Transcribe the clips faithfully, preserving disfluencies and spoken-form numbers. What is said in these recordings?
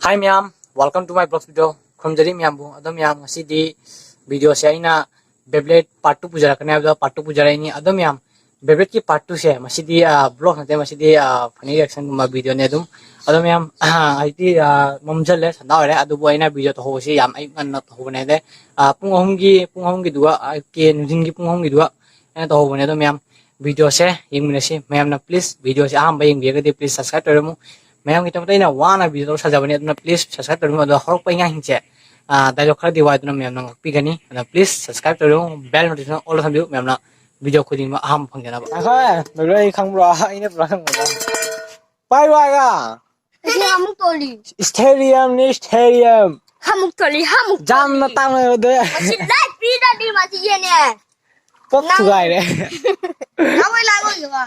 Hi ꯃꯌꯥꯝ, welcome to my vlog video. ꯈꯨꯔꯨꯝꯖꯔꯤ ꯃꯌꯥꯝꯕꯨ꯫ ꯑꯗꯣ ꯃꯌꯥꯝ, ꯉꯁꯤꯗꯤ video ꯁꯦ ꯑꯩꯅ Beyblade part two ꯄꯨꯖꯔꯛꯀꯅꯤ ꯍꯥꯏꯕꯗꯣ part two ꯄꯨꯖꯔꯛꯏꯅꯤ꯫ ꯑꯗꯣ ꯃꯌꯥꯝ, Beyblade ꯀꯤ part two ꯁꯦ ꯃꯁꯤꯗꯤ, ꯑ, vlog ꯅꯠꯇꯦ, ꯃꯁꯤꯗꯤ, ꯑ, funny reaction ꯒꯨꯝꯕ video ꯅꯦ ꯑꯗꯨꯝ꯫ ꯑꯗꯣ ꯃꯌꯥꯝ, ꯑ, ꯍꯧꯖꯤꯛꯇꯤ, ꯑ, ꯃꯝꯁꯤꯜꯂꯦ, ꯁꯟꯗꯥ ꯑꯣꯏꯔꯦ, ꯑꯗꯨꯕꯨ ꯑꯩꯅ video ꯇꯧꯍꯧꯕꯁꯤ ꯌꯥꯝ ꯑꯌꯨꯛ ꯉꯟꯅ ꯇꯧꯍꯧꯕꯅꯦ꯫ ꯑꯗꯩ, ꯑ, ꯄꯨꯡ ꯑꯍꯨꯝꯒꯤ, ꯄꯨꯡ ꯑꯍꯨꯝꯒꯤꯗꯨꯒ, ꯑ, ꯀꯦ ꯅꯨꯡꯊꯤꯟꯒꯤ ꯄꯨꯡ ꯑꯍꯨꯝꯒꯤꯗꯨꯒ ꯑꯩꯅ ꯇꯧꯍꯧꯕꯅꯦ꯫ ꯑꯗꯣ ꯃꯌꯥꯝ, video ꯁꯦ ꯌꯦꯡꯃꯤꯟꯅꯁꯤ꯫ ꯃꯌꯥꯝꯅ please video ꯁꯦ ꯑꯍꯥꯟꯕ ꯌꯦꯡꯕꯤꯔꯒꯗꯤ please subscribe ꯇꯧꯕꯤꯔꯝꯃꯨ꯫ ꯃꯌꯥꯝꯒꯤꯗꯃꯛꯇ ꯑꯩꯅ ꯋꯥꯅ video ꯇꯧꯔ ꯁꯥꯖꯕꯅꯦ, ꯑꯗꯨꯅ please subscribe ꯇꯧꯕꯤꯔꯝꯃꯨ꯫ ꯑꯗꯣ ꯍꯧꯔꯛꯄ ꯏꯉꯥꯡꯁꯤꯡꯁꯦ, ꯑ, dialogue ꯈꯔꯗꯤ ꯋꯥꯏ, ꯑꯗꯨꯅ ꯃꯌꯥꯝꯅ ꯉꯥꯛꯄꯤꯒꯅꯤ꯫ ꯑꯗꯣ please subscribe ꯇꯧꯕꯤꯔꯝꯃꯨ, bell notification all ꯗ ꯊꯝꯕꯤꯌꯨ, ꯃꯌꯥꯝꯅ video ꯈꯨꯗꯤꯡꯃꯛ ꯑꯍꯥꯟꯕ ꯐꯪꯖꯅꯕ꯫ ꯉꯥꯏꯈꯣꯍꯦ, ꯕꯦꯕꯦ, ꯑꯩ ꯈꯪꯕ꯭ꯔꯣ? ꯑꯩꯅ ꯄꯨꯔꯥ ꯈꯪꯕ꯭ꯔꯣ? ꯄꯥꯏꯔꯣ ꯍꯥꯏꯔꯒ꯫ ꯑꯁꯤ ꯑꯃꯨꯛ ꯇꯣꯜꯂꯤ꯫ Stadium ꯅꯤ, stadium꯫ ꯑꯃꯨꯛ ꯇꯣꯜꯂꯤ, ꯑꯃꯨꯛ ꯌꯥꯝꯅ ꯇꯣꯜꯂꯤ꯫ ꯇꯥꯡꯅꯕꯗ꯫ ꯑꯁꯤ light free ꯗꯗꯤ ꯃꯁꯤ ꯌꯦꯅꯦ꯫ ꯀꯣꯛ ꯅꯪ ꯊꯨꯒꯥꯏꯔꯦ꯫ ꯂꯥꯛꯑꯣꯏ, ꯂꯥꯛꯑꯣꯏ, ꯌꯦꯡꯉꯣ꯫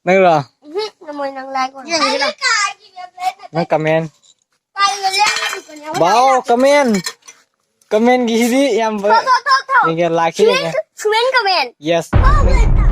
ꯅꯪꯔꯣ? ꯎꯝꯍꯨꯝ, ꯅꯃꯣꯏ ꯅꯪ ꯂꯥꯛꯑꯣꯏ꯫ ꯌꯦꯡꯒꯦ ꯂꯥꯛꯑꯣ꯫ ꯅꯪ comment꯫ ꯀꯥꯏꯗ ꯂꯦꯞꯄ ꯅꯨꯄꯥꯅꯦ? ꯕꯥꯎ, comment꯫ Comment ꯒꯤꯁꯤꯗꯤ ꯌꯥꯝ ꯐ-, ꯊꯣꯛ, ꯊꯣꯛ, ꯊꯣꯛ, ꯊꯣꯛ꯫ ꯌꯦꯡꯒꯦ, like ꯁꯤ ꯁꯨꯃꯦꯟ, ꯌꯦꯡꯒꯦ꯫ ꯁꯨꯃꯦꯟ comment꯫ Yes꯫ ꯊꯣꯛ, ꯂꯦꯞꯄ꯫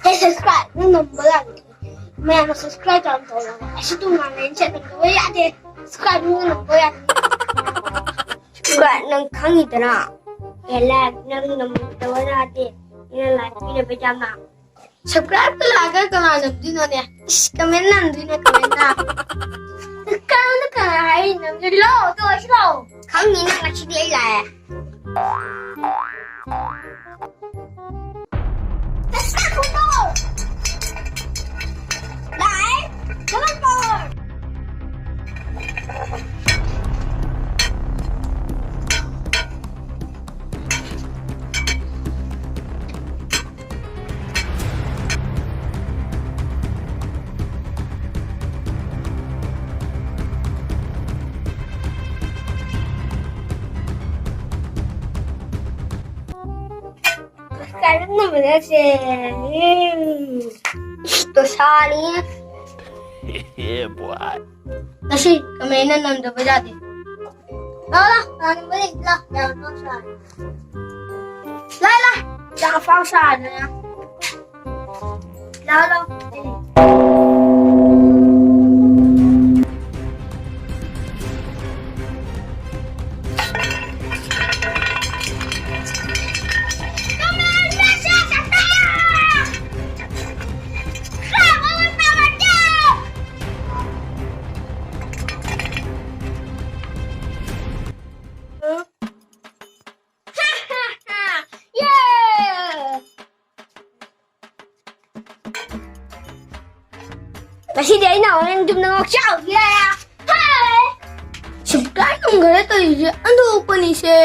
Hey, subscribe ꯅꯪ ꯅꯝꯕ ꯌꯥꯗꯦ꯫ ꯃꯌꯥꯝꯅ subscribe ꯇꯧꯔ ꯇꯧꯔꯒ ꯑꯩꯁꯨ ꯇꯣꯉꯥꯟꯅ ꯑꯩꯅ ꯆꯠꯅꯕ ꯌꯥꯗꯦ꯫ Subscribe ꯅꯪ ꯅꯝꯕ ꯌꯥꯗꯦ꯫ Subscribe ꯅꯪ ꯈꯪꯉꯤꯗꯅ꯫ ꯑꯦ, like ꯅꯪ ꯅꯝꯗꯕ ꯌꯥꯗꯦ꯫ ꯑꯩꯅ like ꯄꯤꯅꯕ ꯌꯥꯝꯅ꯫ Subscribe ꯀ like ꯀ ꯀꯅꯥ ꯅꯝꯗꯣꯏꯅꯣꯅꯦ? ꯏꯁ, comment ꯅꯝꯗꯣꯏꯅꯦ, comment ꯅ꯫ ꯀꯅꯥꯅ ꯀꯅꯥ ꯍꯥꯏꯔꯤ ꯅꯝꯗꯣꯏꯅꯣ? ꯂꯥꯛꯑꯣ, ꯇꯣꯛꯑꯁꯤ ꯂꯥꯛꯑꯣ꯫ ꯈꯪꯅꯤ ꯅꯪ ꯉꯁꯤꯗꯤ ꯑꯩ ꯂꯥꯛꯑꯦ꯫ ꯃꯅꯦꯛꯁꯦ꯫ ꯎꯝ꯫ ꯇꯣꯁꯥꯅꯤ꯫ Yeah, boy. ꯉꯁꯤ ꯀꯃꯦꯟꯅ ꯅꯝꯗꯕ ꯌꯥꯗꯦ꯫ ꯂꯥꯎ, ꯂꯥꯎ, ꯂꯥꯎ, ꯂꯥꯎ, ꯂꯥꯎ, ꯂꯥꯎ, ꯂꯥꯎ, ꯂꯥꯎ꯫ ꯉꯁꯤꯗꯤ ꯑꯩꯅ ꯑꯃꯨꯛ ꯌꯨꯝꯗ ꯉꯥꯎ ꯆꯥꯎꯒꯦ꯫ ꯁꯨꯛꯇ ꯅꯨꯡꯉꯥꯏꯔꯦ ꯇꯧꯔꯤꯁꯦ, ꯑꯟꯗꯣꯛꯄꯅꯤꯁꯦ꯫